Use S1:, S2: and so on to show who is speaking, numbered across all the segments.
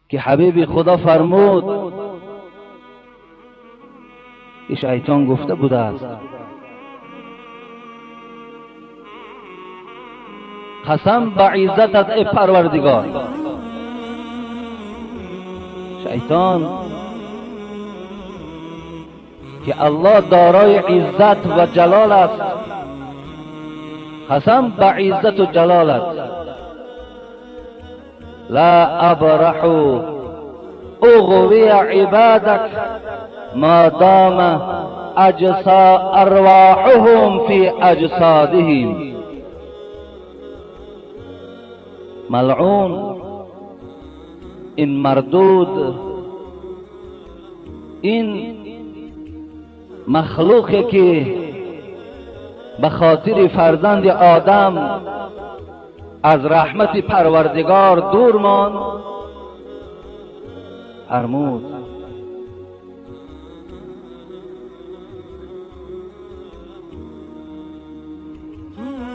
S1: که حبیب خدا فرمود که شیطان گفته بوده است قسم به عزتت ای پروردگار. شیطان که الله دارای عزت و جلال است، قسم به عزت و جلالت، لا ابرح اغوی عبادك ما دام اجسا ارواحهم فی اجسادهم. ملعون این مردود، این مخلوقی که به خاطر فرزند آدم از رحمت پروردگار دور ماند، فرمود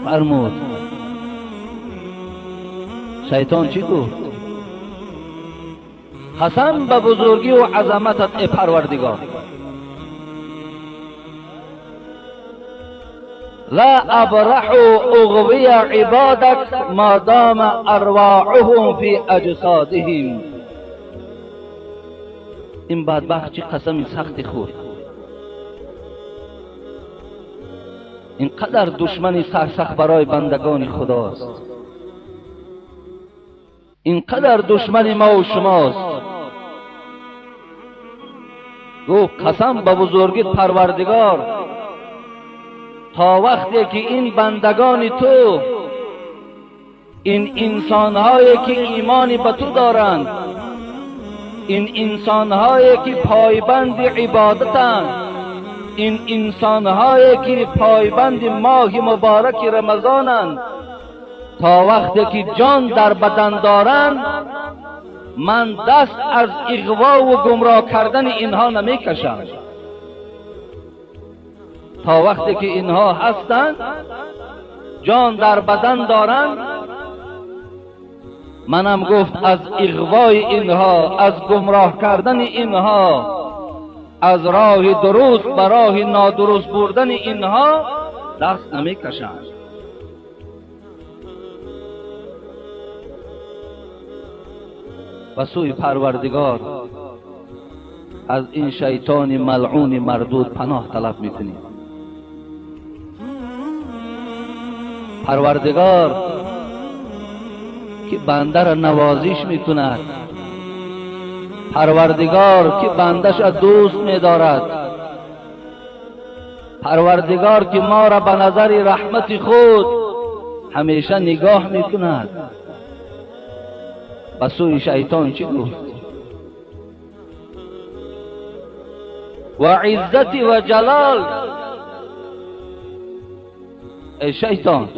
S1: فرمود شیطان چی گفت؟ قسم به بزرگی و عظمتت ای پروردگار، لا ابرح اغوی عبادك ما دام ارواحهم فی اجسادهم. این بدبخت چه قسم سختی خورد، اینقدر دشمنی سرسخت برای بندگان خداست، اینقدر دشمن ما و شماست. گفت قسم به بزرگی پروردگار، تا وقتی که این بندگان تو، این انسانهایی که ایمانی به تو دارند، این انسانهایی که پایبند عبادتند، این انسانهایی که پایبند ماه مبارک رمضانند، تا وقتی که جان در بدن دارند، من دست از اغوا و گمراه کردن اینها نمیکشم. تا وقتی که اینها هستند، جان در بدن دارند، منم گفت از اغوای اینها، از گمراه کردن اینها، از راه درست به راه نادرست بردن اینها دست نمیکشم. و سوی پروردگار از این شیطان ملعون مردود پناه طلب میکنیم. پروردگار که بنده را نوازش میکند، پروردگار که بندش را دوست میدارد، پروردگار که ما را به نظر رحمت خود همیشه نگاه میکند، به سوی شیطان چی گفت؟ و عزت و جلال، ای شیطان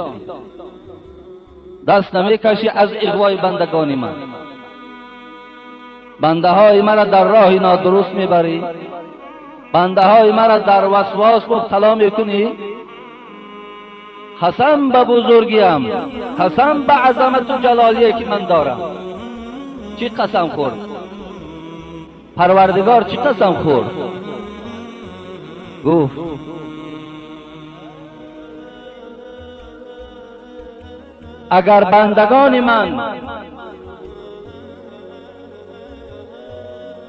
S1: دست نمیکشی از اغوای بندگان من، بنده های مرا در راه نادرست میبری، بنده های مرا در وسواس مبتلا میکنی. قسم به بزرگیم، قسم به عظمت و جلالیه که من دارم. چی قسم خورد؟ پروردگار چی قسم خورد؟ گفت اگر بندگان من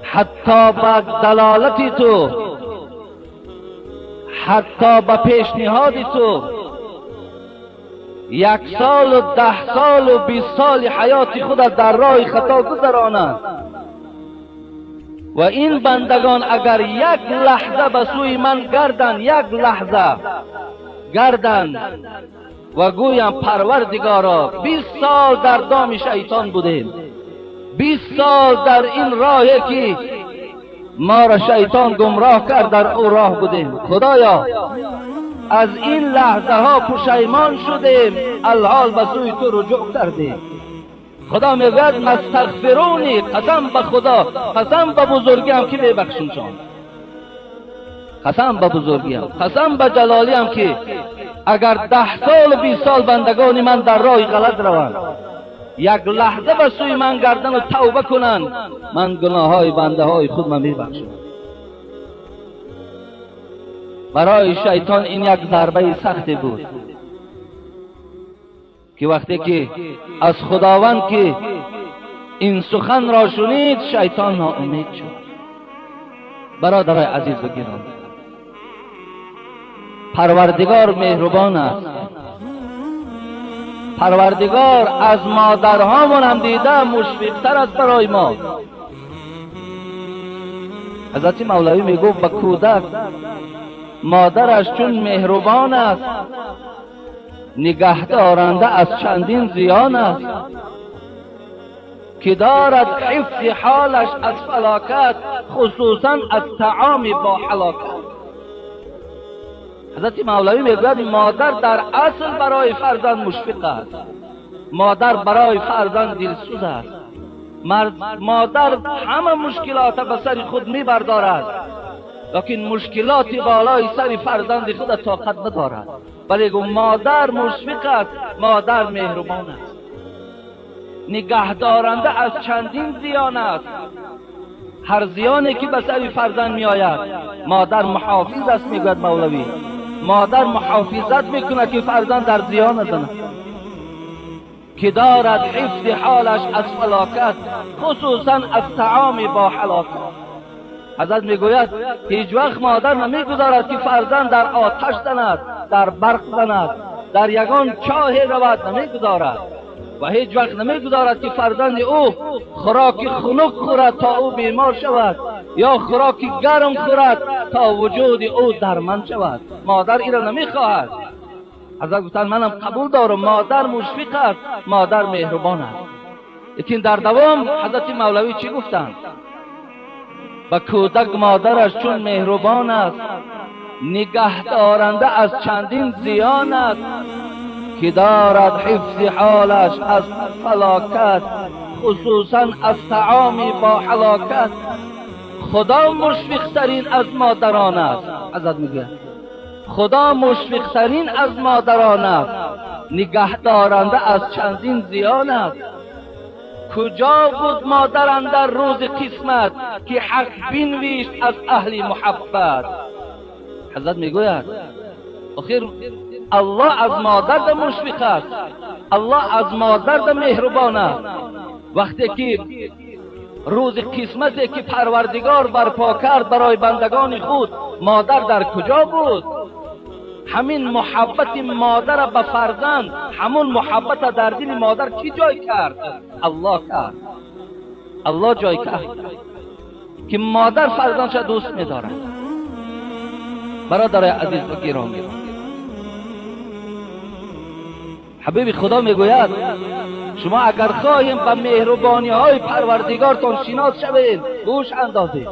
S1: حتی به دلالت تو، حتی به پیشنهاد تو، 1 سال و 10 سال و 20 سال حیات خود در راه خطا گذرانند و این بندگان اگر یک لحظه به سوی من گردند، یک لحظه گردند و گویم پروردگارا 20 سال در دام شیطان بودیم، 20 سال در این راهی که ما را شیطان گمراه کرد در او راه بودیم، خدایا از این لحظه ها پشیمان شدیم، الحال به سوی تو رجوع کردیم. خدا میگوید استغفرونی، قسم به خدا، قسم به بزرگیم که میبخشمشان، قسم به بزرگیم، قسم به جلالیم که اگر 10 سال و 20 سال بندگان من در راه غلط روند، یک لحظه به سوی من گردن و توبه کنند، من گناه های بنده های خود من میبخشم. برای شیطان این یک ضربه سختی بود که وقتی که از خداوند که این سخن را شنید، شیطان ناامید شد. برادرای عزیز و گرامی، پروردگار مهربان است. پروردگار از مادرهامون هم دیده مشفقتر است برای ما. حضرت مولوی میگفت به کودک مادرش چون مهربان است، نگهدارنده از چندین زیان است، که دارد حفظ حالش از فلاکت، خصوصا از طعام با هلاکت. حضرت مولوی میگوید مادر در اصل برای فرزند مشفق است، مادر برای فرزند دلسوز است، مادر همه مشکلات به سر خود میبردارد، لیکن مشکلات بالای سر فرزند خود طاقت ندارد. ولی مادر مشفق است، مادر مهربان است، نگهدارنده از چندین زیان است. هر زیانی که به سر فرزند می آید مادر محافظ است. میگوید مولوی مادر محافظت میکند که فرزند در زیان نزند، که دارد حفظ حالش از فلاکت، خصوصا از طعام با هلاکت. حضرت میگوید هیچ وقت مادر نمیگذارد که فرزند در آتش زند، در برق زند، در یگان چاه رود، نمیگذارد. و هیچ وقت نمیگذارد که فرزند او خوراک خنک خورد تا او بیمار شود، یا خوراک گرم خورد تا وجود او درمند شود. مادر این را نمیخواهد. حضرت گفتند منم قبول دارم، مادر مشفق است، مادر مهربان است. لیکن در دوام حضرت مولوی چی گفتند؟ به کودک مادرش چون مهربان است، نگهدارنده از چندین زیان است، که دارد حفظ حالش از فلاکت، خصوصا از طعام با هلاکت. خدا مشفقترین از مادران است. حضرت میگه خدا مشفقترین از مادران است، نگهدارنده از چندین زیان است. کجا بود مادر اندر روز قسمت، که حق بنویشت از اهل محبت. حضرت میگوید آخر الله از مادر مشفق است، الله از مادر مهربان است. وقتی که روز قسمتی که پروردگار برپا کرد برای بندگان خود، مادر در کجا بود؟ همین محبت مادر به فرزند، همون محبت در دل مادر کی جای کرد؟ الله کرد. الله جای کرد که مادر فرزندش دوست می‌دارد. برادر عزیز و گرامی، حبیب خدا میگوید شما اگر خواهیم به مهربانی های پروردگارتان شناس شوید، گوش اندازید.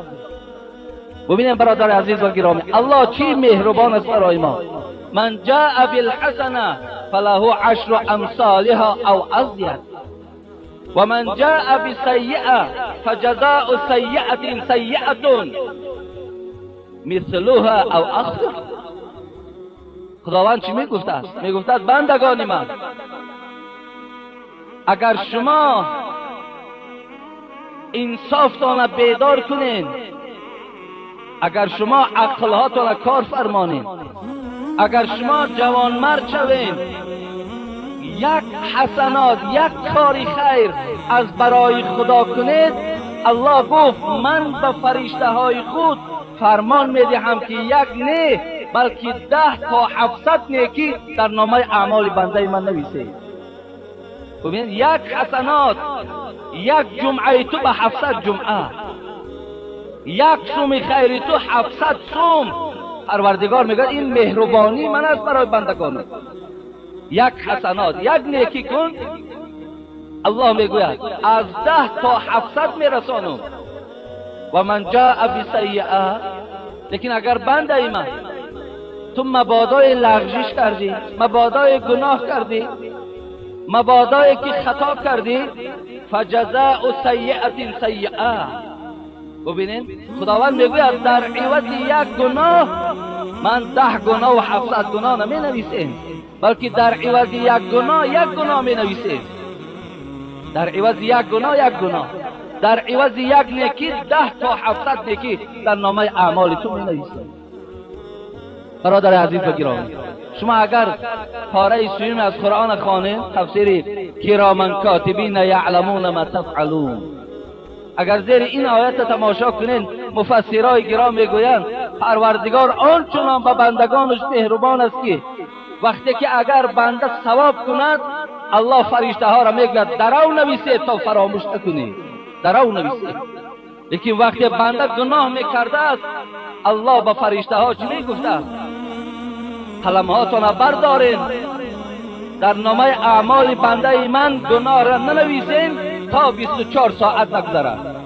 S1: ببینیم برادر عزیز و گرامی، الله چی مهربان است برای ما. من جاء بالحسنه فله عشر امثالها او ازید، و من جاء بسیئه فجزاء سیئه سیئه مثلها او اخطر. خداوند چی میگفت است؟ میگفت است بندگان من، اگر شما انصافتان بیدار کنین، اگر شما عقلهاتان کار فرمانین، اگر شما جوانمرد شوین، یک حسنات، یک کار خیر از برای خدا کنید، الله گفت من به فرشته های خود فرمان میدهم که یک نه بلکه 10 تا 700 نیکی در نامه اعمال بنده من نویسید. ببینید یک حسنات، یک جمعه تو به 700 جمعه، یک سوم خیری تو 700 سوم. پروردگار میگه این مهربانی من است برای بندگانم. یک حسنات، یک نیکی کن، الله میگوید از 10 تا 700 میرسانم. و من جاء بسیئه، لیکن اگر بنده ای من تو مبادای لغزش کردی، مبادای گناه کردی، مبادای که خطا کردی، فجزاء سیئه سیئه. ببینین خداوند میگوید در عوض یک گناه من 10 گناه و 700 گناه نمی نویسیم، بلکه در عوض یک گناه یک گناه می نویسیم. در عوض یک گناه یک گناه، در عوض یک نیکی 10 تا 700 نیکی در نامه اعمال تو می نویسد. برادر عزیز و گرامی، شما اگر پاره سوم از قرآن خوانید، تفسیر کرامن کاتبین یعلمون ما تفعلون، اگر زیر این آیت تماشا کنین، مفسرای گرام میگویند پروردگار آنچنان به بندگانش مهربان است که وقتی که اگر بنده ثواب کند، الله فرشته ها را میگوید درو نویسید تا فراموش نکنید، درو نویسید. لیکن وقتی بنده گناه میکرده است، الله به فرشته ها چی میگفته است؟ قلم هاتان بردارین، در نامه اعمال بنده من گناه را ننویسین تا 24 ساعت نگذرد.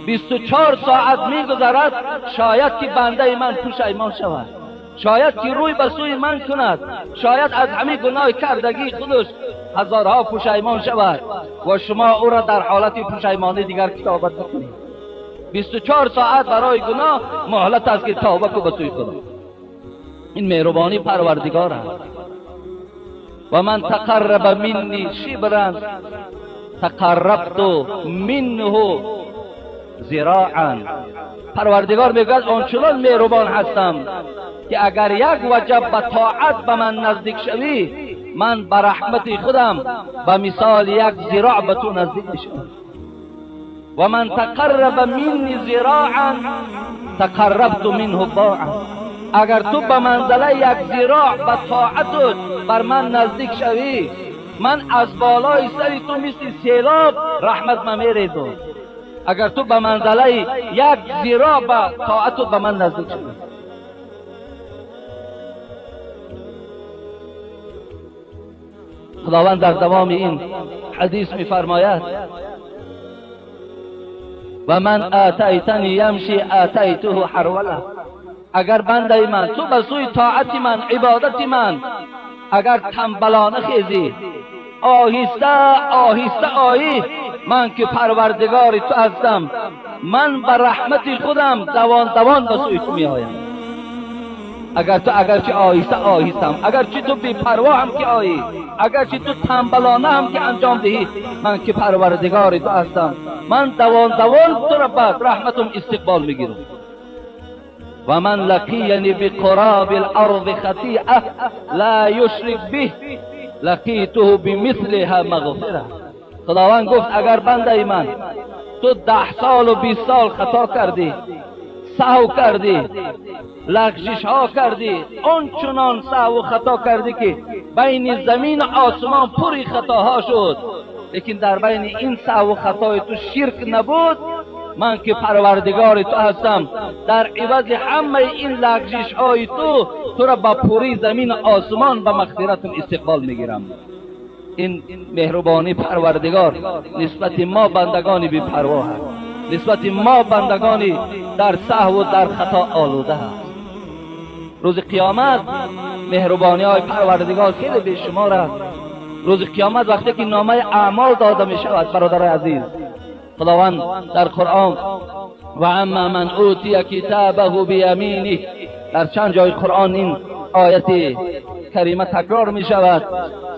S1: 24 ساعت میگذرد، شاید که بنده من پشیمان شود، شاید که روی به سوی من کند، شاید از همه گناه کردگی خودش هزارها پشیمان شود و شما او را در حالت پشیمانی دیگر کتابت نکنید. 24 ساعت برای گناه مهلت است که توبه کو به سوی خدا. این مهربانی پروردگار است. و من تقرب منی شبرا تقربت منه ذراعا. پروردگار میگوید آنچنان مهربان هستم که اگر یک وجب به طاعت به من نزدیک شوی، من به رحمت خودم به مثال یک ذراع به تو نزدیک میشوم. و من تقرب منی ذراعا تقربت منه باعا. اگر تو به منزله یک ذراع به طاعتت بر من نزدیک شوی، من از بالای سر تو مثل سیلاب رحمت من میریزم. اگر تو به منزله یک ذراع به طاعتت به من نزدیک شوی. خداوند در دوام این حدیث میفرماید و من آتیتنی یمشی آتیته حروله. اگر بنده من تو به سوی طاعت من، عبادت من، اگر تنبلانه خیزی، آهسته آهسته آیی، من که پروردگار تو هستم، من به رحمت خودم دوان دوان به سوی تو می آیم. اگر تو اگرچه آهسته آهستم، اگرچه تو بی پروا هم که آیی، اگرچه تو تنبلانه هم که انجام دهی، من که پروردگار تو هستم، من دوان دوان تو را به رحمتم استقبال میگیرم. و من لقینی بقراب الارض خطیئه لا یشرک به لقیته بمثلها مغفره. خداوند گفت اگر بنده من تو 10 سال و 20 سال خطا کردی، سهو کردی، لغزش ها کردی، آنچنان سهو و خطا کردی که بین زمین و آسمان پری خطاها شد، لیکن در بین این سهو و خطای تو شرک نبود، من که پروردگار تو هستم، در عوض همه این لغزش های تو، تو را با پوری زمین و آسمان به مغفرتم استقبال میگیرم. این مهربانی پروردگار نسبت ما بندگانی بی پروا است، نسبت ما بندگانی در سهو و در خطا آلوده است. روز قیامت مهربانی های پروردگار خیلی بیشمار است. روز قیامت وقتی که نامه اعمال داده می شود، برادر عزیز، خداوند در قرآن و اما من اوتی کتابه بیمینه، در چند جای قرآن این آیت کریمه تکرار می شود.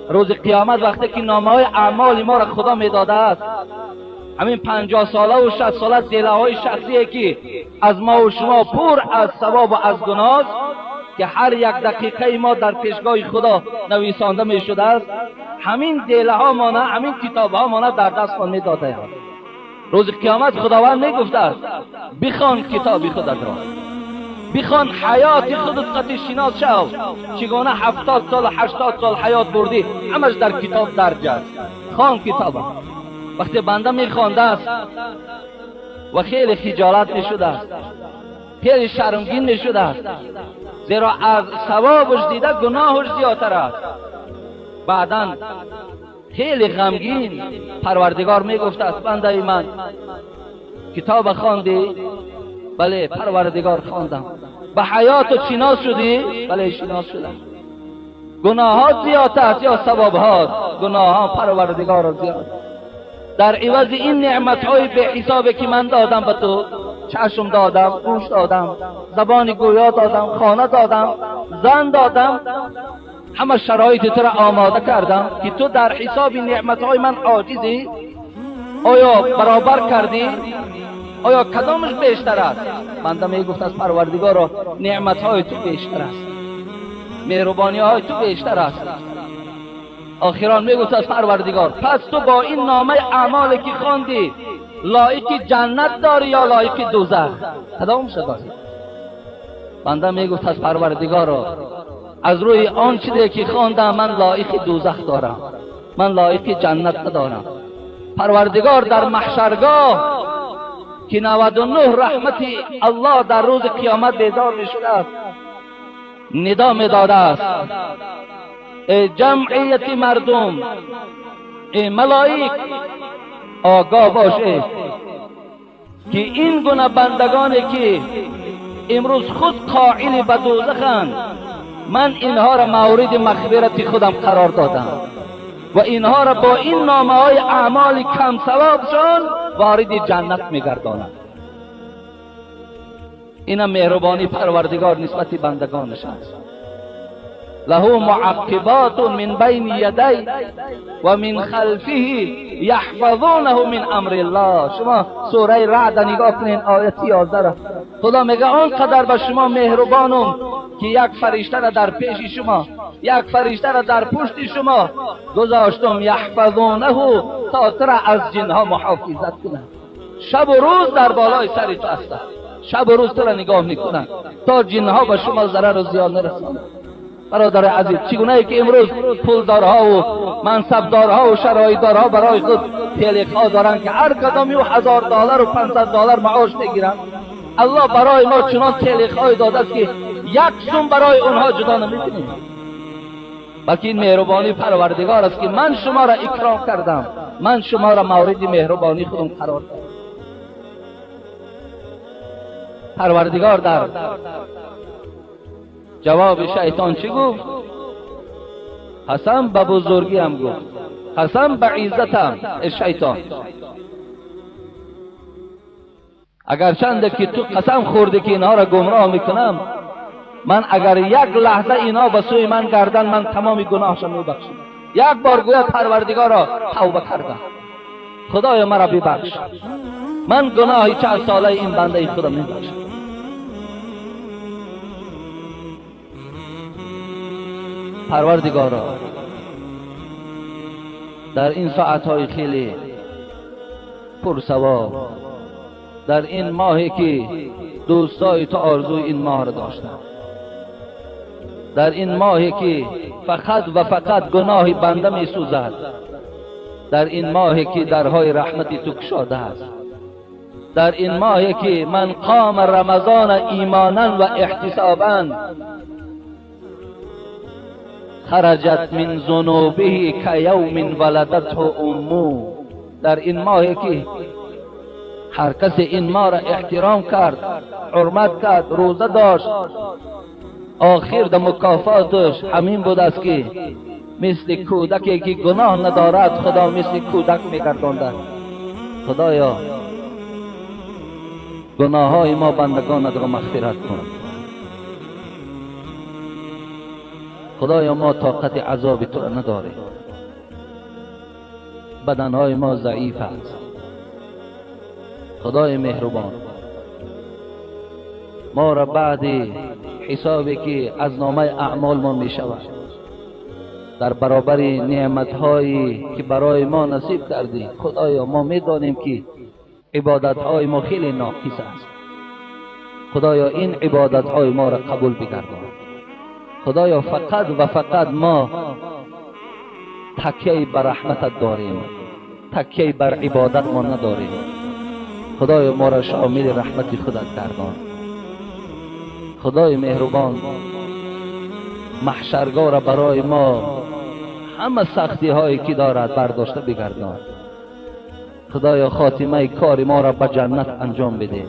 S1: روز قیامت وقتی که نامه های اعمال ما را خدا می داده است، همین 50 ساله و 60 ساله دله های شخصیه که از ما و شما پر از ثواب و از گناه، که هر یک دقیقه ما در پیشگاه خدا نویسانده می شده است، همین دله ها مانه، همین کتاب ها مانه در دست می داده. روز قیامت خداوند می گفته است بخوان کتاب خودت را، بخوان حیات خودت قطع شناس شو، چگونه 70 سال 80 سال حیات بردی، همش در کتاب درج است. خوان کتاب. وقتی بنده میخوانده است و خیلی خجالت میشده است، خیلی شرمگین میشده است، زیرا از ثوابش دیده گناهش زیادتر است. بعدا خیلی غمگین پروردگار میگفت است بنده من کتاب خواندی؟ بله پروردگار خواندم. به حیات شناس شدی؟ بله شناس شدم. گناهات زیاد است یا ثوابهات؟ گناهان پروردگار زیاد. در عوض این نعمتهای به حسابی که من دادم به تو، چشم دادم، گوش دادم، زبان گویا دادم، خانه دادم، زن دادم، همه شرایط تو را آماده کردم که تو در حساب نعمتهای من عاجزی. آیا برابر کردی؟ آیا کدامش بیشتر است؟ بنده میگفت از پروردگارا نعمتهای تو بیشتر است، مهربانی های تو بیشتر است. آخران میگفت از پروردگار پس تو با این نامه اعمالی که خواندی لایق جنت داری یا لایق دوزخ؟ کدامش داری؟ بنده میگفت از پروردگارا از روی آن چیزی که خواندم من لایق دوزخ دارم، من لایق جنت ندارم. پروردگار در محشرگاه که 99 رحمت الله در روز قیامت بیدار میشده است ندا میداده است ای جمعیت مردم، ای ملائک، آگاه باشید که این گونه بندگانی که امروز خود قائل به دوزخند، من اینها را مورد مغفرت خودم قرار دادم و اینها را با این نامه های اعمال کم ثوابشان وارد جنت میگردانم. اینم مهربانی پروردگار نسبت بندگانش است. له معقبات من بین یدی و من خلفه یحفظونه من امر الله. شما سوره رعد نگاه کنین آیت 11 را. خدا میگه آنقدر به شما مهربانم که یک فرشته را در پیش شما، یک فرشته را در پشت شما گذاشتم، یحفظونه، تا تو را از جنها محافظت کنند. شب و روز در بالای سر تو هستند، شب و روز تو را نگاه میکنند تا جنها به شما ضرر و زیان نرسانند. برادر عزیز، چگونه ای که امروز پولدارها و منصبدارها و شرایطدارها برای خود تلیقها دارند که هر کدامی $1000 و $500 معاش میگیرند، الله برای ما چنان تلیقهای داده است که یک سوم برای اونها جدا نمیکنیم. بلکه این مهربانی پروردگار است که من شما را اکرام کردم، من شما را مورد مهربانی خودم قرار دادم. پروردگار در جواب شیطان چی گفت؟ قسم به بزرگیم گفت، قسم به عزتم ای شیطان، اگر چند که تو قسم خوردی که اینها را گمراه میکنم، من اگر یک لحظه اینها به سوی من گردن، من تمام گناهشان میبخشم. یک بار گوید پروردگارا توبه کردم، خدایا مرا ببخش، من گناه چند ساله این بنده خودم میبخشم. پروردگارا در این ساعتهای خیلی پرثواب، در این ماهی که دوستای تو آرزوی این ماه را داشتند، در این ماهی که فقط و فقط گناه بنده می سوزد، در این ماهی که درهای رحمت تو گشاده است، در این ماهی که من قام رمضان ایمانا و احتسابا خرجت من ذنوبه کیوم ولدته امه، در این ماهی که هر کسی این ماه را احترام کرد، حرمت کرد، روزه داشت، آخر در مکافاتش همین بود است که مثل کودکی که گناه ندارد خدا مثل کودک میگرداند. خدایا گناه های ما بندگانت را مغفرت کن. خدایا ما طاقت عذاب تو را نداریم، بدنهای ما ضعیف است. خدای مهربان ما را بعد حسابی که از نامه اعمال ما می شود در برابر نعمتهایی که برای ما نصیب کردی، خدایا ما می دانیم که عبادتهای ما خیلی ناقص است. خدایا این عبادتهای ما را قبول بگردان. خدایا فقط و فقط ما تکیه بر رحمتت داریم، تکیه بر عبادت ما نداریم. خدایا ما را شامل رحمت خودت گردان. خدای مهربان محشرگاه را برای ما همه سختی هایی که دارد برداشته بگردان. خدایا خاتمه کار ما را به جنت انجام بده.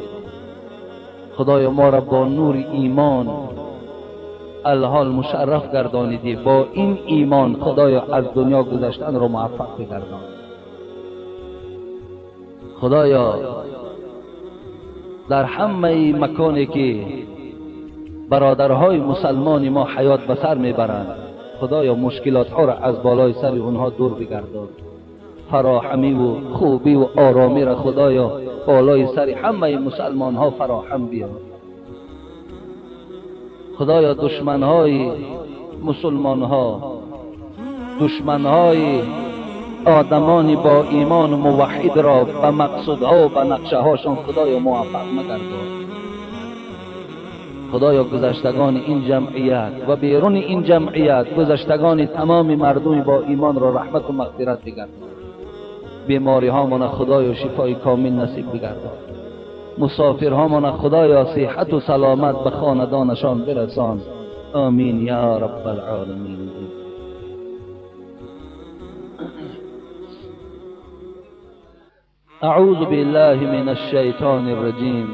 S1: خدایا ما را با نور ایمان الحال مشرف گردانیدی، با این ایمان خدایا از دنیا گذشتن را موفق بگردان. خدایا در همه مکانی که برادرهای مسلمان ما حیات به سر میبرند، خدایا مشکلات ها را از بالای سر اونها دور بگردان، فراهمی و خوبی و آرامی را خدایا بالای سر همه مسلمان ها فراهم بیار. خدایا دشمنهای مسلمان ها، دشمنهای آدمان با ایمان و موحد را به مقصودها و به نقشه هاشان خدایا موفق مگردان. خدایا گذشتگان این جمعیت و بیرون این جمعیت، گذشتگان تمام مردم با ایمان را رحمت و مغفرت بگردان. بیماری هامان خدایا شفای کامل نصیب بگردان. مسافرهامان خدایا صحت و سلامت به خاندانشان برسان. آمین یا رب العالمین. اعوذ بالله من الشیطان الرجیم.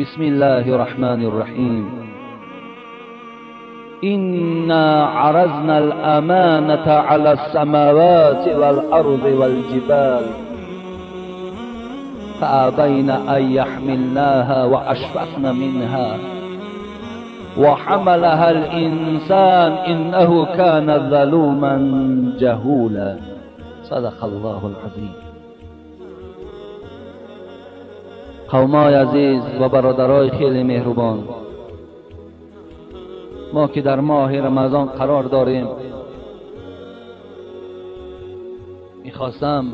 S1: بسم الله الرحمن الرحیم. إنا عرضنا الأمانة على السماوات والأرض والجبال فأبين أن يحملناها وأشفقن منها وحملها الإنسان إنه كان ظلوما جهولا. صدق الله العظیم. قومای عزیز و برادرای خیلی مهربان، ما که در ماه رمضان قرار داریم، میخواستم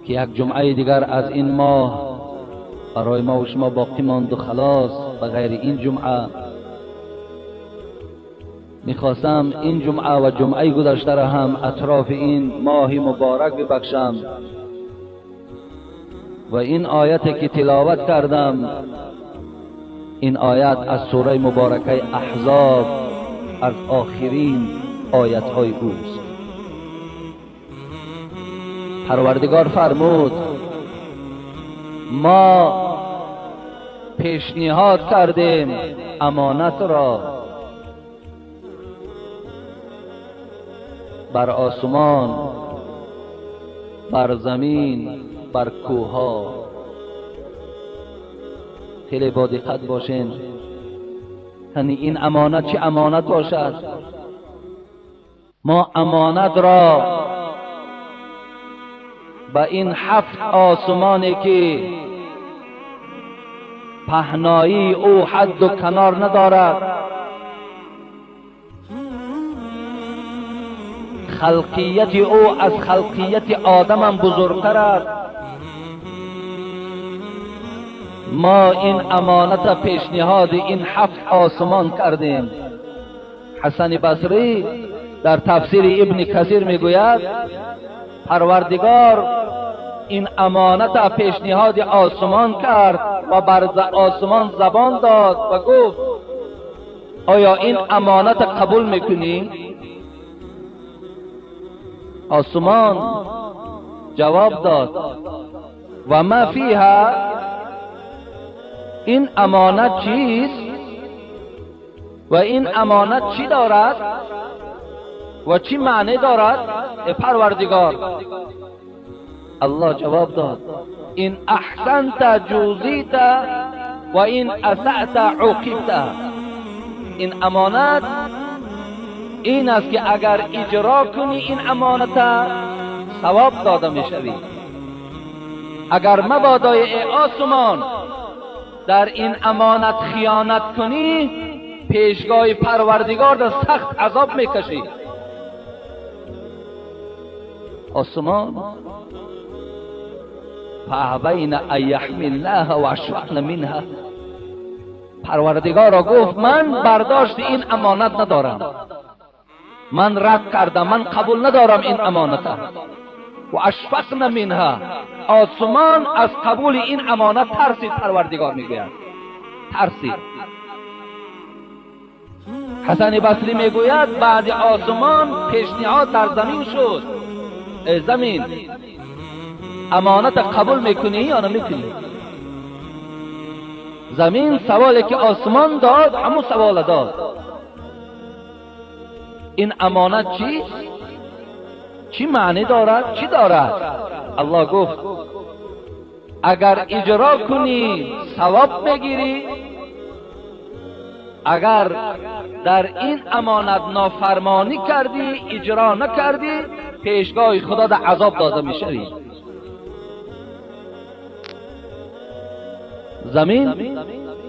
S1: که یک جمعه دیگر از این ماه برای ما و شما باقی ماند و خلاص، به غیر این جمعه. میخواستم این جمعه و جمعه گذشته را هم اطراف این ماه مبارک ببخشم و این آیت که تلاوت کردم، این آیت از سوره مبارکه احزاب، از آخرین آیت های اوست. پروردگار فرمود ما پیشنهاد کردیم امانت را بر آسمان، بر زمین، بر کوها. خیلی با دقت باشین، یعنی این امانت چه امانت باشد؟ ما امانت را به این 7 آسمانی که پهنایی او حد و کنار ندارد، خلقیت او از خلقیت آدم هم بزرگتر است، ما این امانت پیشنهاد این 7 آسمان کردیم. حسن بصری در تفسیر ابن کثیر میگوید پروردگار این امانت پیشنهاد آسمان کرد و بر آسمان زبان داد و گفت آیا این امانت قبول میکنی؟ آسمان جواب داد و ما فیها، این امانت چیست و این امانت چی دارد و چی معنی دارد؟ پروردگار. الله جواب داد این احسنت جوزیت و این اسأت عوقبت. این امانت این است که اگر اجرا کنی این امانت ثواب داده میشوی، اگر مبادای آسمان در این امانت خیانت کنی پیشگاه پروردگار در سخت عذاب میکشی. آسمان فأبین ان یحملناها واشفقن منها، پروردگار را گفت من برداشت این امانت ندارم، من رد کردم، من قبول ندارم این امانت. و اشفقن منها، آسمان از قبول این امانت ترسید. پروردگار میگوید ترسید. حسن بصری میگوید بعد آسمان پیشنهاد در زمین شد، ای زمین امانت قبول میکنی یا نمیکنی؟ زمین سوالی که آسمان داد همون سوال داد. این امانت چیست؟ چی معنی دارد؟ چی دارد؟ الله گفت اگر اجرا کنی ثواب میگیری، اگر در این امانت نافرمانی کردی، اجرا نکردی، پیشگاه خدا در عذاب داده میشوی. زمین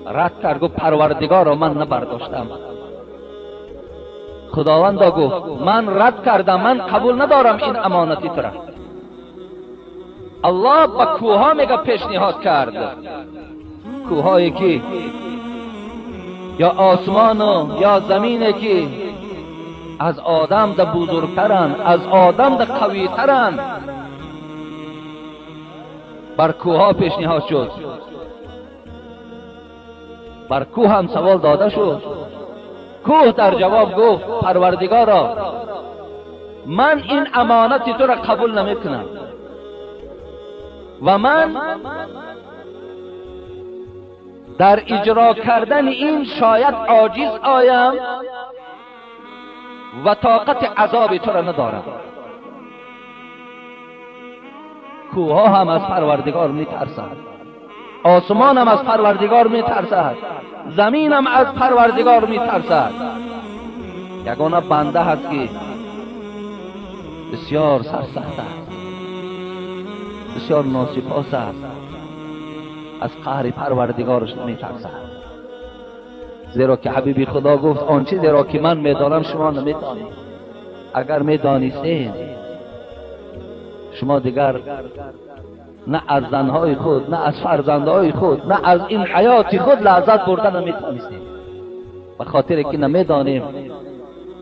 S1: رد کرد، گفت پروردگارا من نبرداشتم. خداوندا گفت من رد کردم، من قبول ندارم این امانتی تو را. الله به کوها میگه پیشنهاد کرد، کوهایی که یا آسمان و یا زمینه که از آدم ده بزرگترن، از آدم ده قویترن، بر کوها پیشنهاد شد. بر کوه هم سوال داده شد. کوه در جواب گفت پروردگارا من این امانت تو را قبول نمیکنم و من در اجرا کردن این شاید عاجز آیم و طاقت عذاب تو را ندارم. کوه هم از پروردگار میترسد، آسمان هم از پروردگار میترسد، زمین هم از پروردگار میترسد. یگانه بنده هست که بسیار سرسخت است، بسیار ناسپاس است، از قهر پروردگارش نمیترسد. زیرا که حبیبی خدا گفت آن چیزی را که من میدانم شما نمیدانید، اگر میدانستید شما دیگر نه از زنهای خود، نه از فرزندهای خود، نه از این حیات خود لذت برده نمیتونستید. به خاطر که نمیدانیم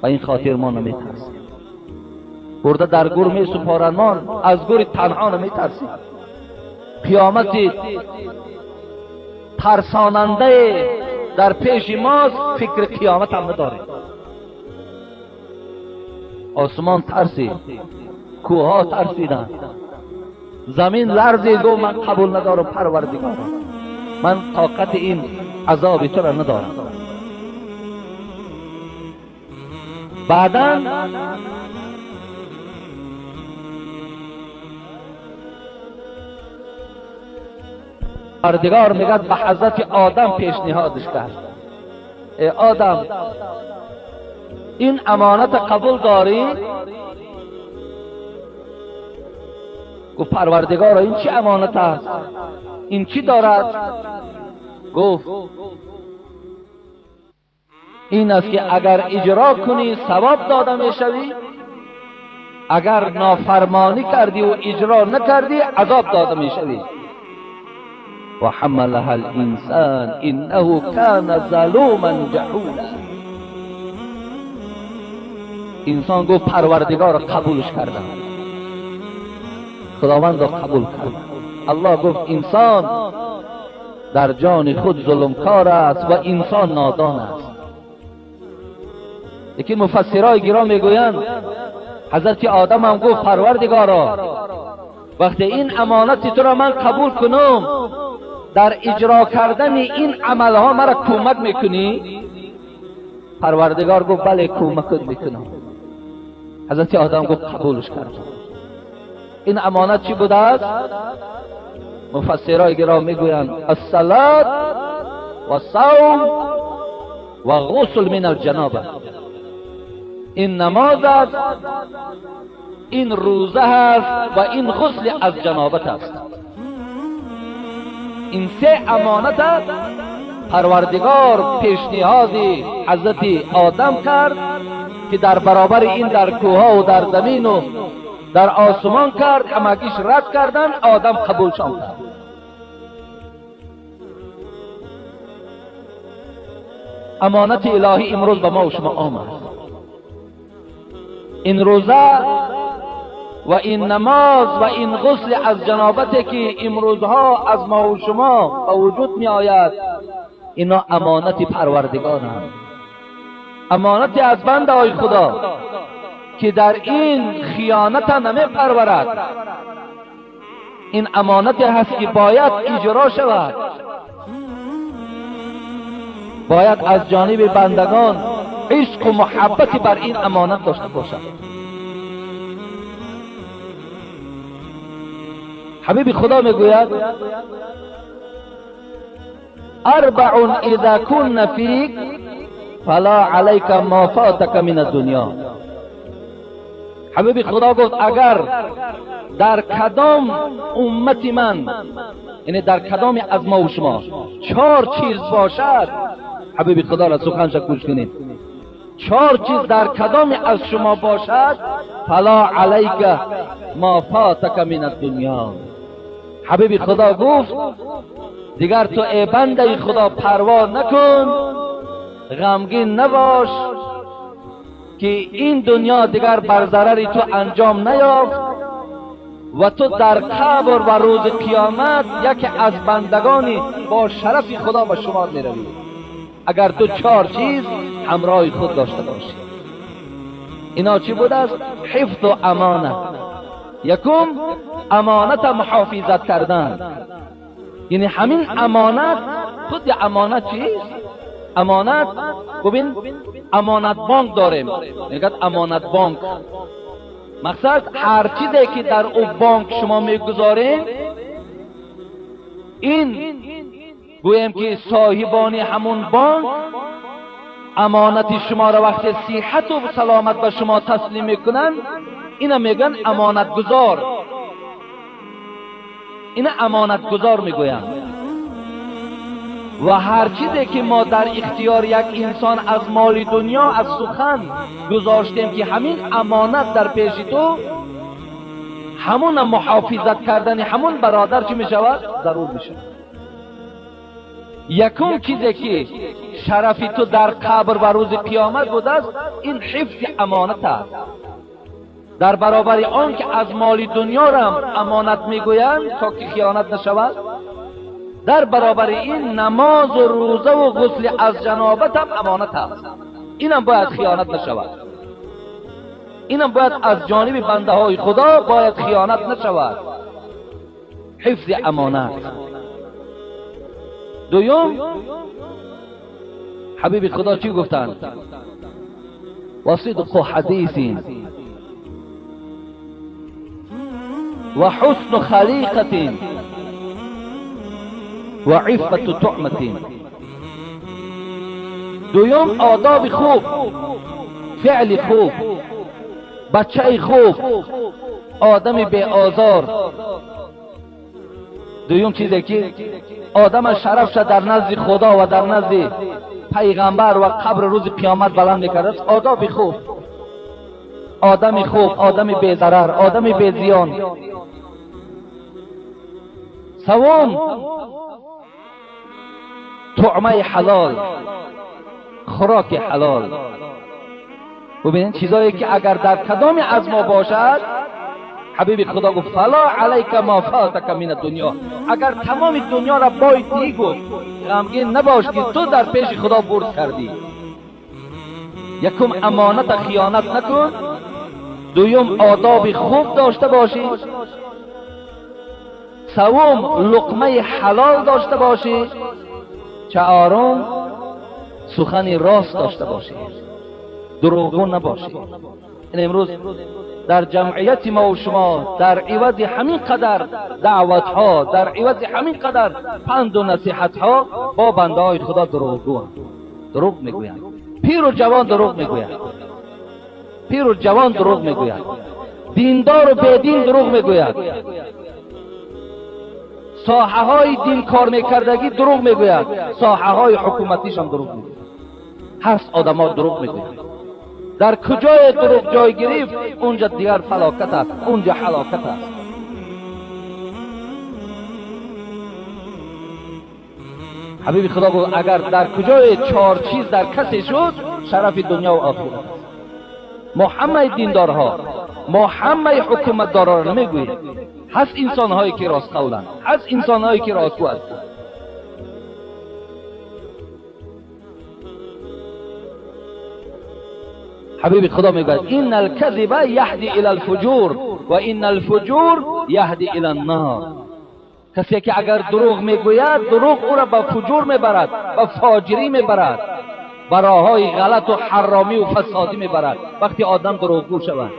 S1: و این خاطر ما نمیترسیم. برده در گور می سپارند، ما از گور تنها نمیترسیم. قیامت ترساننده در پیش ماست، فکر قیامت هم نداریم. آسمان ترسید، کوهها ترسیدند، زمین لرزید، گفت من قبول ندارم پروردگارم، من طاقت این عذاب تو را ندارم. بعدا پروردگار میگه به حضرت آدم پیشنهادش کرد، ای آدم این امانت قبول داری؟ گفت پروردگارا این چه امانت است؟ این چی دارد؟ گفت این است که اگر اجرا کنی ثواب داده میشوی، اگر نافرمانی کردی و اجرا نکردی عذاب داده میشوی. و حملها الانسان انه کان ظلوما جهولا. انسان گفت پروردگار قبولش کردم، خداوند را قبول کرد. الله گفت انسان در جان خود ظلمکار است و انسان نادان است. لیکن مفسرای گرام میگویند حضرت آدم هم گفت پروردگارا وقتی این امانت تو را من قبول کنم در اجرا کردن این عملها مرا کمک میکنی؟ پروردگار گفت بله کمکت میکنم. حضرت آدم گفت قبولش کردم. این امانت چی بوده است؟ مفسرای گرام میگویند الصلاة و صوم و غسل من الجنابه. این نماز است، این روزه است و این غسل از جنابت است. این سه امانت است پروردگار پیشنهاد حضرت آدم کرد که در برابر این در کوه و در زمین و در آسمان کرد، همگیش رد کردن، آدم قبولشان کرد. امانت الهی امروز به ما و شما آمد. این روزه و این نماز و این غسل از جنابت که امروزها از ما و شما به وجود می آید، اینا امانت پروردگارند، امانت از بنده های خدا که در این خیانت نمی پرورد. این امانت هست که باید اجرا شود، باید از جانب بندگان عشق و محبت بر این امانت داشته باشد. حبیب خدا میگوید اربع اذا کن فیک فلا علیک ما فاتک من الدنیا. حبیب خدا گفت اگر در کدام امت من، یعنی در کدام از ما و شما 4 چیز باشد، حبیب خدا را سخنش گوش کنید، 4 چیز در کدام از شما باشد، فلا علیک ما فاتک من الدنیا. حبیب خدا گفت دیگر تو ای بنده خدا پروا نکن، غمگین نباش که این دنیا دیگر بر ضرر تو انجام نیافت و تو در قبر و روز قیامت یکی از بندگانی با شرف خدا به شما میروی اگر تو 4 چیز همراه خود داشته باشی. اینا چی بود است؟ حفظ و امانت. یکم امانت محافظت کردن، یعنی همین امانت خود امانت چیست؟ امانت، ببین امانت بانک داریم، میگه امانت بانک، مقصد هر چیزی که در او بانک شما میگذارین، این گویم که صاحبان همون بانک امانت شما را وقت صحت و سلامت به شما تسلیم میکنن، اینا میگن امانت گذار، اینا امانت گذار میگوین. و هر چیزی که ما در اختیار یک انسان از مال دنیا، از سخن گذاشتیم که همین امانت در پیش تو، همون محافظت کردن همون برادر چی میشود؟ ضرور میشود. یکم چیزی که شرف تو در قبر و روز قیامت بوده است، این حفظ امانت است. در برابر آن که از مال دنیا را امانت میگویند تا که خیانت نشود، در برابر این نماز و روزه و غسل از جنابت هم امانت است، اینم باید خیانت نشود، اینم باید از جانب بنده های خدا باید خیانت نشود. حفظ امانت. دوم، حبیب خدا چی گفتند؟ و صدق حدیث و حسن خلیقة و عفت طعمة. دوم آداب خوب، فعل خوب، بچه خوب، آدم بی آزار. دوم چیزی که آدم شرفش در نزد خدا و در نزد پیغمبر و قبر روز قیامت بلند میکرد، آداب خوب، آدم خوب، آدم بی ضرر، آدم بی زیان. سوم، طعمه حلال، خوراک حلال. ببینید چیزایی که اگر در کدام از ما باشد، حبیب خدا گفت فلا علیک ما فاتک من الدنیا، اگر تمام دنیا را باید گفت غمگین نباش که تو در پیش خدا برد کردی. یکم امانت خیانت نکن، دوم آداب خوب داشته باشی، سوم لقمه حلال داشته باشی، چهارم سخن راست داشته باشی، دروغگو نباشی. این امروز در جمعیت ما و شما در عوض همین قدر دعوت ها، در عوض همین قدر پند و نصیحت ها، با بنده های خدا دروغگو، دروغ میگویند. پیر و جوان دروغ میگویند، پیر و جوان دروغ میگویند، دیندار و بیدین دروغ میگویند، ساحه های دین کار میکردگی دروغ میگوید، ساحه های حکومتیش هم دروغ میگوید. هست آدم ها دروغ میگوید. در کجای دروغ جای گرفت اونجا دیگر فلاکت است، اونجا هلاکت است. حبیب خدا گفت اگر در کجای 4 چیز در کسی شد، شرف دنیا و آخرت است. ما همه دیندارها، ما همه حکومتدارها را نمیگوییم. هست انسانهایی که راست قولند، هست انسانهایی که راستگو هستند. حبیب خدا میگوید ان الكذب یهدی الی الفجور و ان الفجور یهدی الی النار. کسی که اگر دروغ میگوید، دروغ او را به فجور میبرد، به فاجری میبرد، به راههای غلط و حرامی و فسادی میبرد. وقتی آدم دروغگو شود،